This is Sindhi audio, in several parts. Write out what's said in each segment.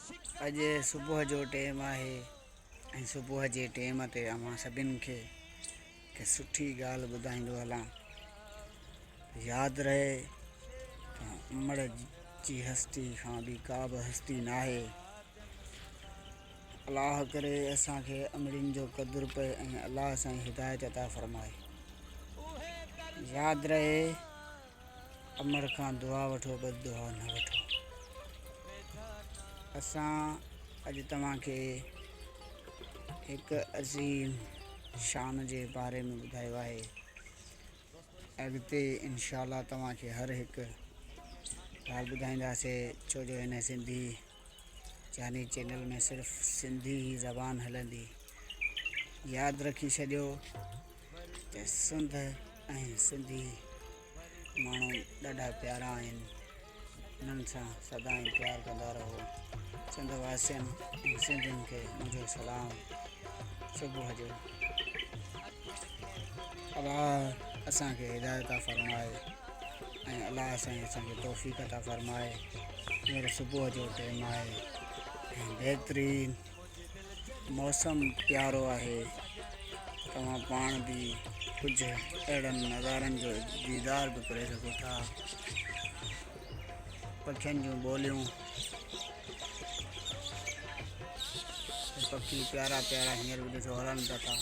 اڄ صبح جو ٽيم آهي ۽ صبح جي ٽيم تي اوهان سڀن کي هڪ سٺي ڳالهه ٻڌائيندو هلان. ياد رهي ته امڙ جي هستي کان ٻي ڪا به هستي ناهي. الله ڪري اسان کي امڙين جو قدر پئي ۽ الله سائين هدايت عطا فرمائي. ياد رهي امڙ کان دعا وٺو بد دعا نه وٺو. اسان اڄ توهان کي هڪ عظيم شان جي باري ۾ ٻڌايو آهي. اڳتي انشاء الله توهان کي هر هڪ ڳالهه ٻڌائينداسي ڇو جو هن سنڌي جاني چينل ۾ صرف سنڌي ئي زبان هلندي ياد رکي ڇڏيو ته سنڌ ۽ سنڌي ماڻهو ڏاڍا پيارا آهن انهن سان سدائين پيار ڪندا رهو سنڌ واسين ۽ سنڌين کي منهنجو سلام صبح جو الله اسان کي هدايت عطا فرمائي ۽ الله سائين اسان کي توفيق عطا فرمائي هينئر صبح جو ٽيم آهي ۽ بهترين موسم پيارو آهي توهان پاڻ به ڪجهه اهڙن نظارن جو ديدار به ڪري سگهو ٿا پکين جون ٻوليون پکي پيارا پيارا هينئر به ڏسو هلن پيا ٿا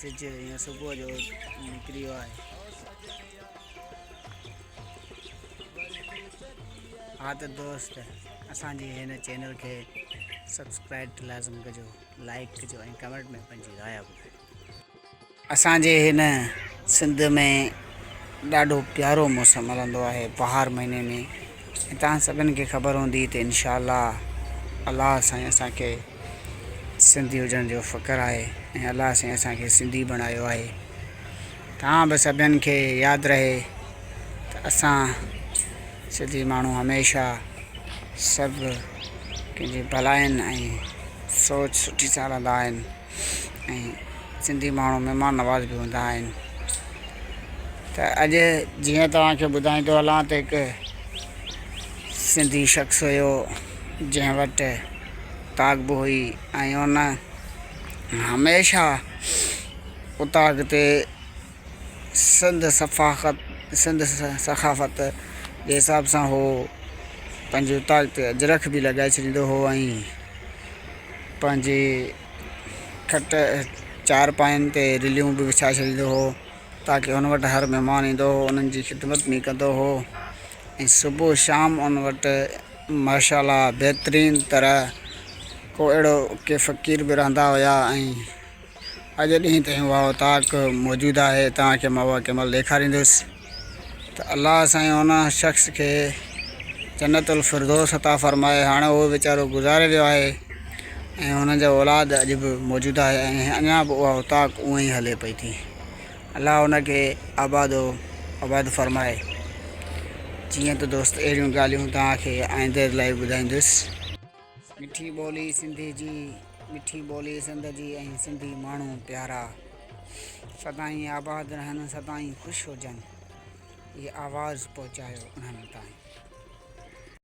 سج هينئر صبح جو نڪري ويو آهي ها ته دوست اسان جي هن چينل کي سبسڪرائب لازم ڪجو لائڪ ڪجو ۽ ڪمينٽ ۾ پنهنجي راء ٻڌايو اسان جي هن سنڌ ۾ ڏاڍو پيارو موسم هلندو آهي بهار مهيني ۾ ۽ توهان سڀن کي خبر هوندي ته انشاء الله الله سائين اسان کي سنڌي هجڻ جو فخر آهي ۽ الله سائين اسان کي سنڌي بڻايو آهي توهان به سڀن کي ياد رهي ته اسان سنڌي ماڻهو هميشه سڀ ڪنهن جي ڀلائين ۽ سوچ سٺي سان هلندا آهن ۽ سنڌي ماڻهو مهمان نواز به هوندا آهن ته اڄ جيئن توهان کي ٻڌائيندو هلان ته هڪ سنڌي شخص هيو جنهن وٽ اوطاق به هئي ۽ ان هميشه اوطاق تي سنڌ ثفاقت سنڌ ثقافت جي حساب سان هو پنهنجي اوطاق تي اجرڪ به لڳائي ڇڏيندو هو ۽ پنهنجي کٽ چارپاين تي رليون به وڇائي ڇڏيندو هو تاڪه هن وٽ هر مهمان ايندو هو انهن جي خدمت به ڪندو هو ۽ صبح شام ان وٽ ماشاء الله بهترين طرح ڪو اهڙو ڪي فقير به رهندا هيا ۽ اڄ ڏينهن تائين اها اوطاق موجود آهي توهان کي مان اها ڪنهن مهل ڏيکاريندس ته الله سائين ان شخص کي جنت الفردوس عطا فرمائي هاڻي اهو ويچارو گذاري ويو آهي ۽ هن جو اولاد اڄ به موجود آهي ۽ اڃا به اها اوطاق اونئن ئي هلي پئي ٿي الله ان کي آباد و آباد فرمائي جيئن ته دوست اهڙيون ڳالهيون توهان کي آئنده لاء ٻڌائيندس مٺي ٻولي سنڌي جي مٺي ٻولي سنڌ جي ۽ سنڌي ماڻهو پيارا سدائين آباد رهن سدائين خوش هجن هي آواز پهچايو انهن تائين.